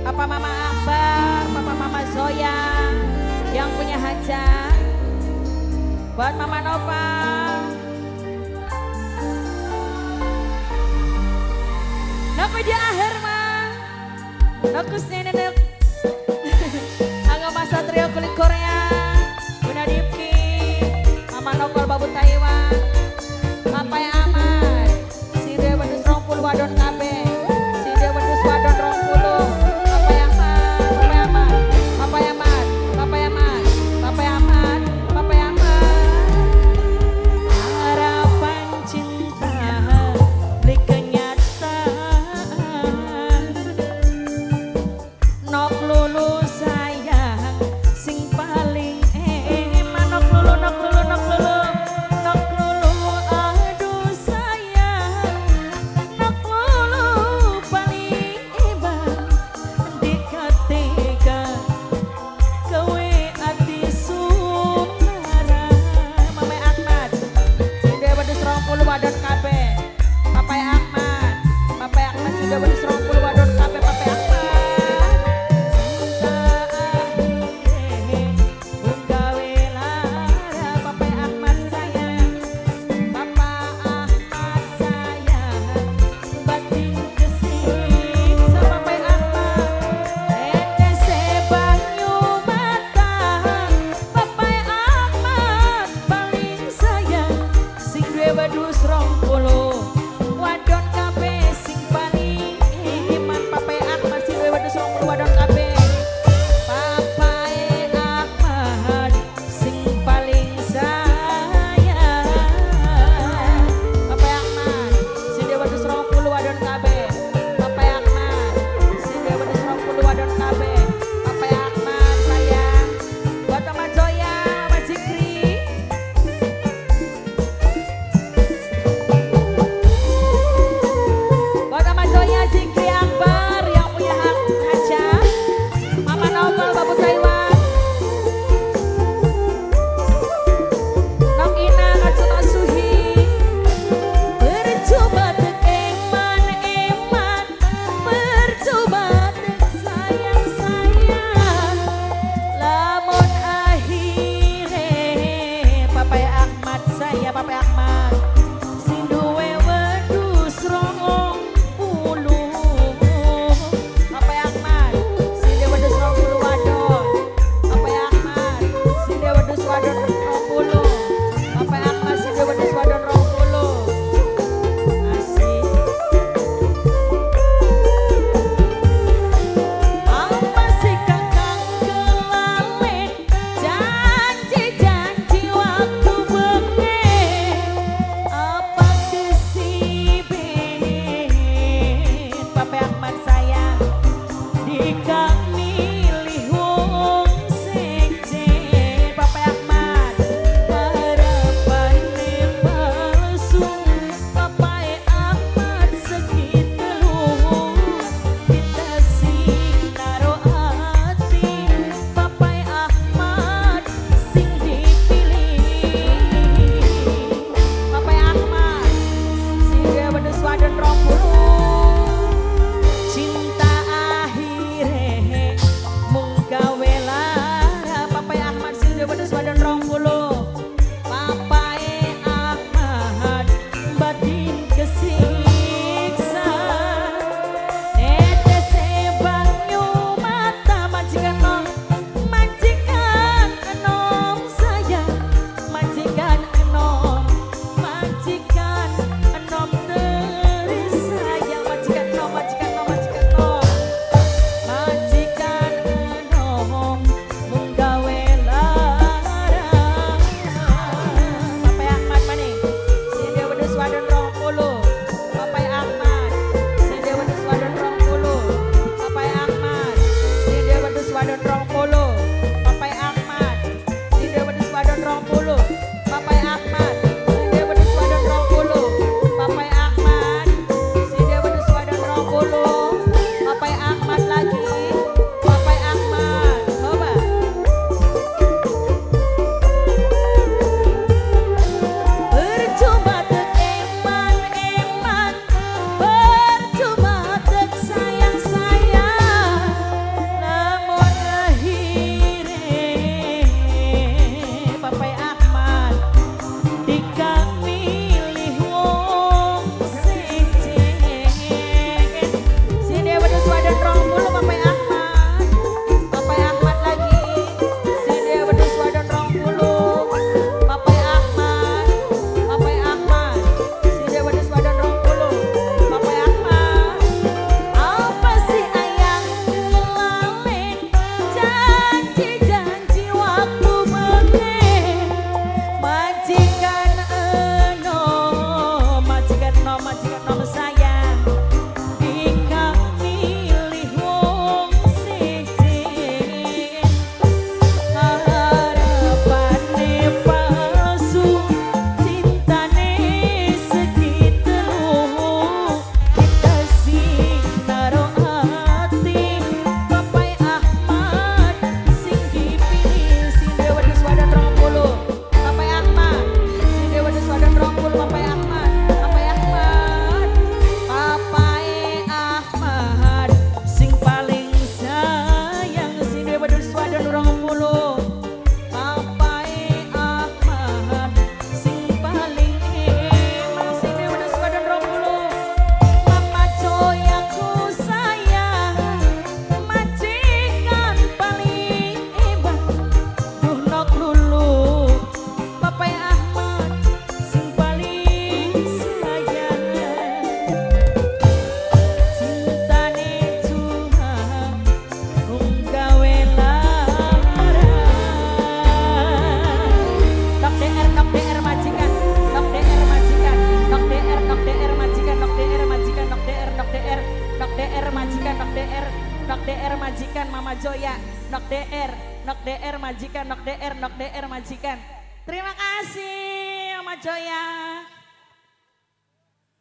Papa Mama Akbar, Papa Mama Zoya yang punya hajat. Buat Mama Nova. Nok media akhir mah. Nokus nenek. Angga Mas Satrio kulit Korea, Bunda Dipki, Mama Nopal Babu Taiwan, Papa Ahmad, si Dewa Wedus 20 wadon kabeh, si Dewa Wedus wadon 20, Papa Ahmad, Papa Ahmad, Papa Ahmad, Papa Ahmad, Papa Ahmad, Papa Ahmad. Harapan cinta beli kenyataan, nok lulu sayang sing paling eman, nok lulu, nok lulu, nok lulu, nok lulu, aduh sayang, nok lulu paling eman dikatega kowe ati sumara. Mama Ahmad sing duwe wedhus 20 wadon kabeh, Papa Ahmad, Papa Ahmad sing duwe wedhus 20 wadon kabeh, Papa Ahmad. Cinta akhire gawe lara, Papa Ahmad sayang, Papa Ahmad sayang, batin kesiksa Papa Ahmad, tetese banyu mata, Papa Ahmad paling sayang, sing duwe wedhus 20 wadon kabeh sing paling iman, Papa Ahmad sing duwe wedhus 20 wadon kabeh, Papa Ahmad sing paling sayang, Papa Ahmad sing duwe wedhus 20 wadon kabeh, Papa Ahmad sing duwe wedhus 20 wadon kabeh, Papa Ahmad sayang. Buat Mama Zoya, Mama Jikri. majikan Mama Joya, Nok DR, Nok DR majikan, Nok DR, Nok DR majikan. Terima kasih, Mama Joya.